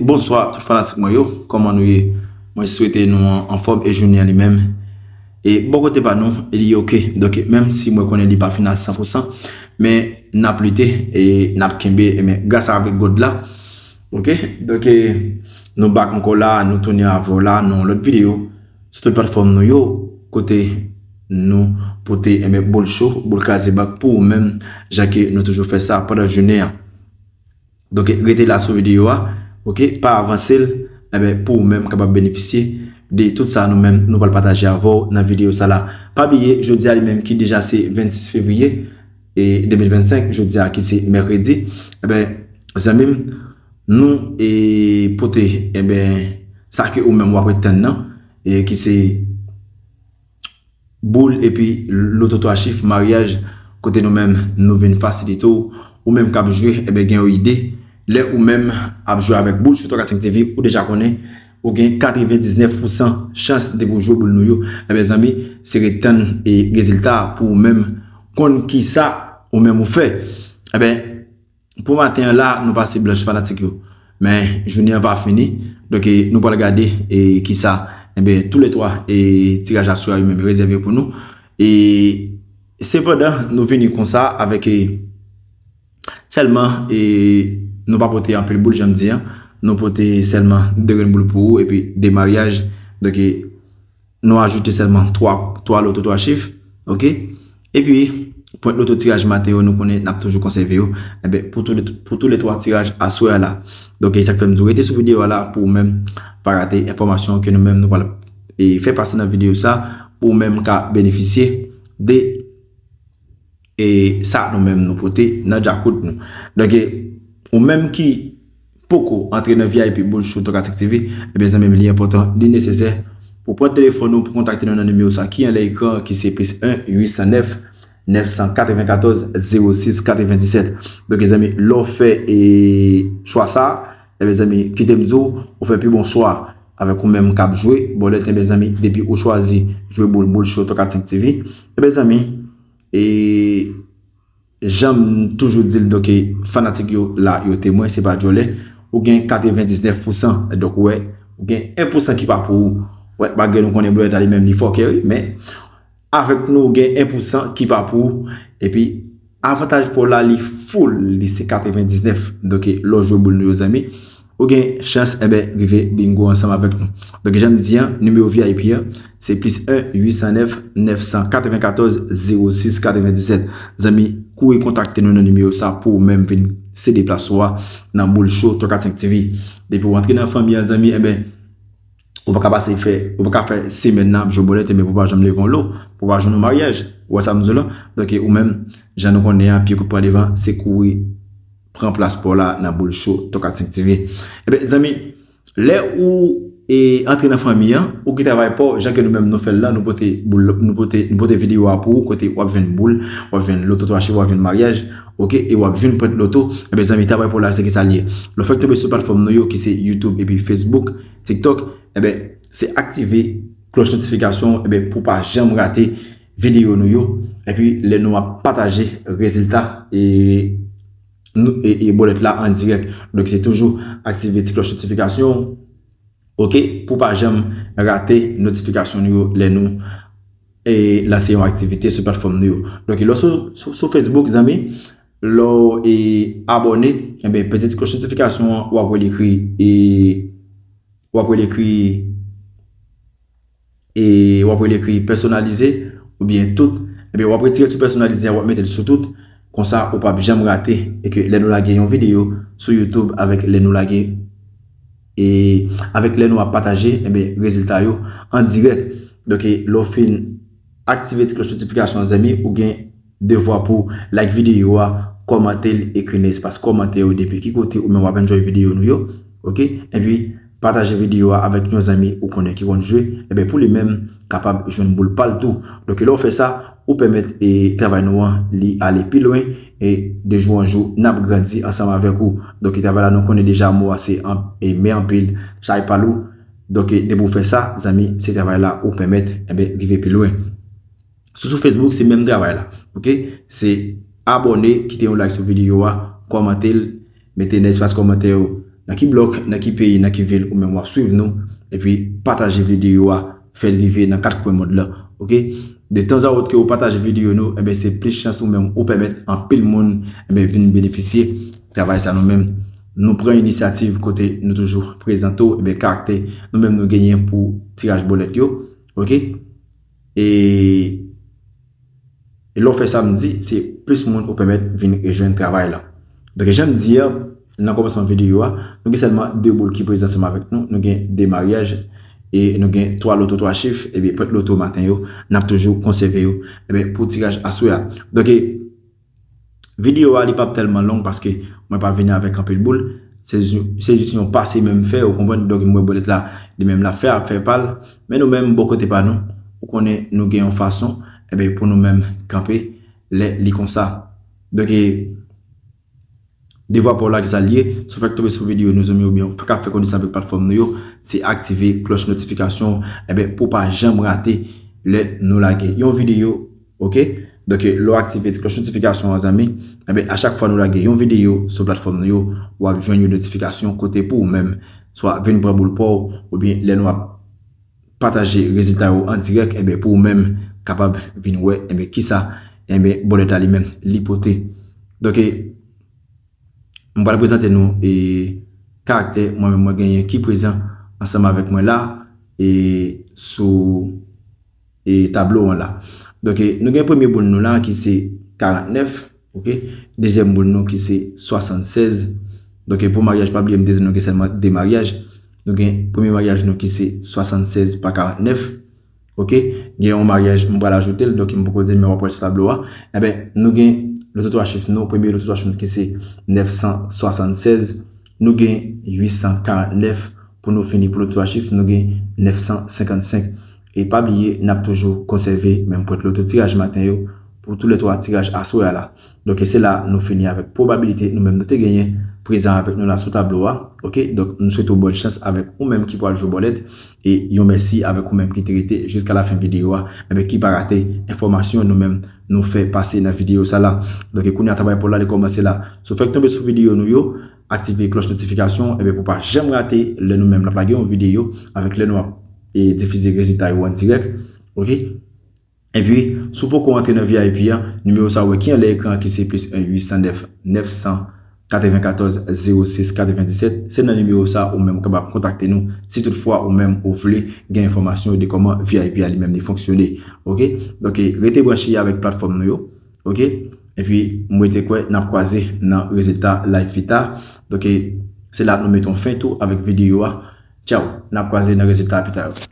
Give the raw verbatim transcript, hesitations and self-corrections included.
Bonswa tout fanatik mwen yo, kòman nou ye? Mwen swete nou an, anfòm e jounen an li menm. E bò kote pa nou, li oke. Donk, menm si mwen konnen li pa fin a san pou san, men n ap lite e n ap kenbe, e men, gras avèk God la. Oke? Donk, e, nou back ankò la, nou tounen avè w la, nan yon lòt videyo. Sou tout platfòm nou yo, kote nou pote, e men, boul cho, boul kraze bak pou ou menm, jan ke nou toujou fè sa pandan jounen an. Donk, rete la sou videyo a, oke, pa avanse l, e ben, pou ou menm kapab benefisye de tout sa nou menm nou pral pataje avè w nan videyo sa la. Pa bliye, jodi a li menm ki deja se vennsis fevriye, e de mil vennsenk, jodi a ki se mèkredi, e ben, zanmi m, nou, e, pote, e ben, sa ke ou menm w ap ret tann nan, e ki se boul epi loto twa chif maryaj, kote nou menm nou vin fasilite w. Ou menm k ap jwe, e ben, gen yon ide. Lè ou menm ap jwe avèk boul sou Tòkating T V, ou deja konnen, ou gen katrevendiznèf pou san chans depi w jwe boul nou yo. E ben, zanmi, se ret tann e rezilta a pou ou menm konn kisa ou menm ou fè. E ben, pou maten an la, nou pase blanch fanatik yo. Men, jounen an pa fini. Donk, e, nou pral gade, e, kisa, e ben, tou le twa, e, tiraj aswè a yo menm rezève pou nou. E, sepandan, nou vini konsa avèk, e, sèlman, e, nou pa pote anpil boul, jan m di an. Nou pote sèlman de grenn boul pou ou, epi de maryaj. Donk, e, nou ajoute sèlman twa, twa loto twa chif, oke? Epi, pwent loto tiraj maten yo, nou konnen n ap toujou konsève yo. E ben, pou tou le, pou tou le twa tiraj aswè a la. Donk, e sa k fè m di w rete sou videyo a la pou ou menm pa rate enfòmasyon ke nou menm nou pral, e, fè pase nan videyo sa, pou ou menm ka benefisye de e sa nou menm nou pote nan djakout nou. Donk, e, ou menm ki poko antre nan V I P boul sou Tòkating T V, e ben, zanmi m, li enpòtan, li nesesè pou pran telefòn ou, pou kontakte nou nan nimewo sa ki anlè ekran, ki se plis en uit san nèf nèf san katrevenkatòz zewo sis katrevendisèt. Donk, zanmi, lè w fè, e, chwa sa, e ben, zanmi, kite m di w, ou fè pi bon chwa avèk ou menm k ap jwe bòlèt, e ben, zanmi, depi ou chwazi jwe boul, boul cho Tòkating T V, e ben, zanmi, e jan m toujou di l, donk, e, fanatik yo la, yo temwen, se pa djòlè. Ou gen katrevendiznèf pou san, donk, wè, ou gen en pou san ki pa pou ou. Wè, malgre nou konnen bòlèt la li menm li fòkè, wi, men avèk nou, ou gen en pou san ki pa pou ou. Epi, avantaj pa w la, li full, li se katrevendiznèf. Donk, e, lè w jwe boul nou yo, zanmi, ou gen chans, e ben, rive bingo ansanm avèk nou. Donk, jan m di an, nimewo V I P an, se plis en uit san nèf nèf san katrevenkatòz zewo sis katrevendisèt. Zanmi, kouri kontakte nou nan nimewo sa pou ou menm vin sede plas ou a nan boul cho Tòkating T V. Depi w antre nan fanmi an, zanmi, e ben, ou pa ka pase fè, ou pa ka fè semèn nan ap jwe bòlèt, e ben, pou w pa janm leve yon lo, pou w pa jwenn yon maryaj. Ou wè sa m di w la? Donk, ou menm, jan nou konnen an, pye kout pran devan, se kouri pran plas pa w la nan boul cho Tòkating T V. E ben, zanmi, lè ou, e, antre nan fanmi an, ou gen travay pa w, jan ke nou menm nou fè l la, nou pote boul, nou pote, nou pote videyo a pou ou, kote w ap jwenn boul, w ap jwenn loto twa chif, w ap jwenn maryaj, oke, e w ap jwenn pwent loto. E ben, zanmi, travay pa w la, se ki sa l ye? Lè w fèk tonbe sou platfòm nou yo, ki se YouTube epi Facebook, TikTok, e ben, se aktive klòch notifikasyon, e ben, pou w pa janm rate videyo nou yo. Epi, lè nou ap pataje rezilta, e, nou, e, e bòlèt la an dirèk. Donk, se toujou aktive ti klòch notifikasyon, oke, pou pa janm rate notifikasyon nou yo lè nou, e, lanse yon aktivite sou platfòm nou yo. Donk, lè w sou, sou, sou Facebook, zanmi, lè w, e, abòne, e ben, peze ti klòch notifikasyon an, w ap wè l ekri, e, w ap wè l ekri e w ap wè l ekri pèsonalize oubyen tout, ebyen w ap retire sou pèsonalize a, w ap mete l sou tout. Konsa, ou p ap janm rate e ke lè nou lage yon videyo sou YouTube avèk lè nou lage, e avèk lè nou ap pataje, ebyen, rezilta yo an dirèk. Donk, e, lè w fin aktive ti klòch notifikasyon an, zanmi, ou gen devwa pou like videyo a, kòmante l, ekri nan espas kòmantè yo depi ki kote ou menm w ap enjoy videyo nou yo, oke? Epi, pataje videyo a avèk yon zanmi ou konnen ki konn jwe, ebyen, pou li menm kapab jwenn boul pa l tou. Donk, lè w fè sa, ou pèmèt, e, travay nou an, li ale pi lwen, e de jou an jou, n ap grandi ansanm avèk ou. Donk, travay la, nou konnen deja mo a se an, e, men anpil, chay pa lou. Donk, e, depi w fè sa, zanmi, se travay la ou pèmèt, ebyen, rive pi lwen. Sou, sou Facebook, se menm travay la, oke? Se abòne, kite yon like sou videyo a, kòmante l, mete nan espas kòmantè yo, nan ki blòk, nan ki peyi, nan ki vil ou menm w ap swiv nou, epi pataje videyo a, fè l rive nan kat kwen mond lan, oke? De tanzawòt ke ou pataje videyo nou, enben se plis chans ou menm ou pèmèt anpil moun, enben vin benefisye travay sa nou menm. Nou pran inisyativ kote nou toujou prezante w, enben karaktè nou menm nou genyen pou tiraj bòlèt yo, oke? E E lè w fè sa m di, se plis moun ou pèmèt vin rejwenn travay la. Donk, jan m di a, nan kòmansman videyo a, nou gen sèlman de boul ki prezan ansanm avèk nou. Nou gen de maryaj e nou gen twa loto twa chif. Ebyen, pwent loto maten yo, n ap toujou konsève yo, ebyen, pou tiraj aswè a. Donk, videyo a, li p ap tèlman long paske mwen pa vini avèk anpil boul. Se jis, se jis yon pase menm fè, ou konprann? Donk, m wè bòlèt la, li menm l ap fè, ap fè pa l. Men nou menm, bò kote pa nou, ou konnen nou gen yon fason, ebyen, pou nou menm kanpe lè li konsa. Donk, e, devwa pa w la ki sa l ye, si w fèk tonbe sou videyo nou, zanmi, oubyen w fèk ap fè konesans avèk platfòm nou yo, se aktive klòch notifikasyon, ebyen, pou w pa janm rate lè nou lage yon videyo, oke? Donk, lè w aktive ti klòch notifikasyon an, zanmi, ebyen, a chak fwa nou lage yon videyo sou platfòm nou yo, w ap jwenn yon notifikasyon kote pou ou menm, swa vin pran boul pa w, oubyen lè nou ap pataje rezilta yo an dirèk, enben, pou ou menm kapab vin wè, enben, kisa, enben, bòlèt la li menm li pote. Donk, e, m pral prezante nou, e, karaktè mwen menm mwen genyen ki prezan ansanm avèk mwen la, e, sou, e, tablo an la. Donk, e, nou gen premye boul nou la ki se karantnèf, oke? Dezyèm boul nou ki se swasannsèz. Donk, e, pou maryaj, pa bliye m te di nou gen sèlman de maryaj. Nou gen premye maryaj nou ki se swasannsèz pa karantnèf. Oke? Gen yon maryaj, m pral ajoute l, donk m poko di l, men w ap wè l sou tablo a. Enben, nou gen loto twa chif nou, premye loto twa chif nou ki se nèf san swasannsèz. Nou gen uit san karantnèf. Pou nou fini pou loto twa chif, nou gen nèf san senkannsenk. E pa bliye, n ap toujou konsève menm pwent loto tiraj maten yo pou tou lè twa tiraj aswè a la. Donk, e se la nou fini avèk pwobabilite nou menm nou te genyen prezan avèk nou la sou tablo a. Oke? Donk, nou swete w bòn chans avèk ou menm ki pral jwe bòlèt. E yon mèsi avèk ou menm ki te rete jiska lafen videyo a. Enben, ki pa rate enfòmasyon nou menm nou fè pase nan videyo sa la. Donk, e kounye a travay pa w la, li kòmanse la. Si w fèk tonbe sou videyo nou yo, aktive klòch notifikasyon, enben, pou w pa janm rate lè nou menm n ap lage yon videyo avèk lè nou ap, e, difize rezilta yo an dirèk. Oke? Epi, si w poko antre nan V I P a, nimewo sa w wè ki anlè ekran an ki se plis en uit san nèf nèf san katrevenkatòz zewo sis katrevendisèt, se nan nimewo sa ou menm ou kapab kontakte nou si toutfwa ou menm ou vle gen enfòmasyon de kòman V I P a li menm li fonksyone. Oke? Donk, rete branche avèk platfòm nou yo. Oke? Epi, mwen te kwè n ap kwaze nan rezilta live pita. Donk, se la nou mete yon fen tou avèk videyo a. Tchaw, n ap kwaze nan rezilta pita yo.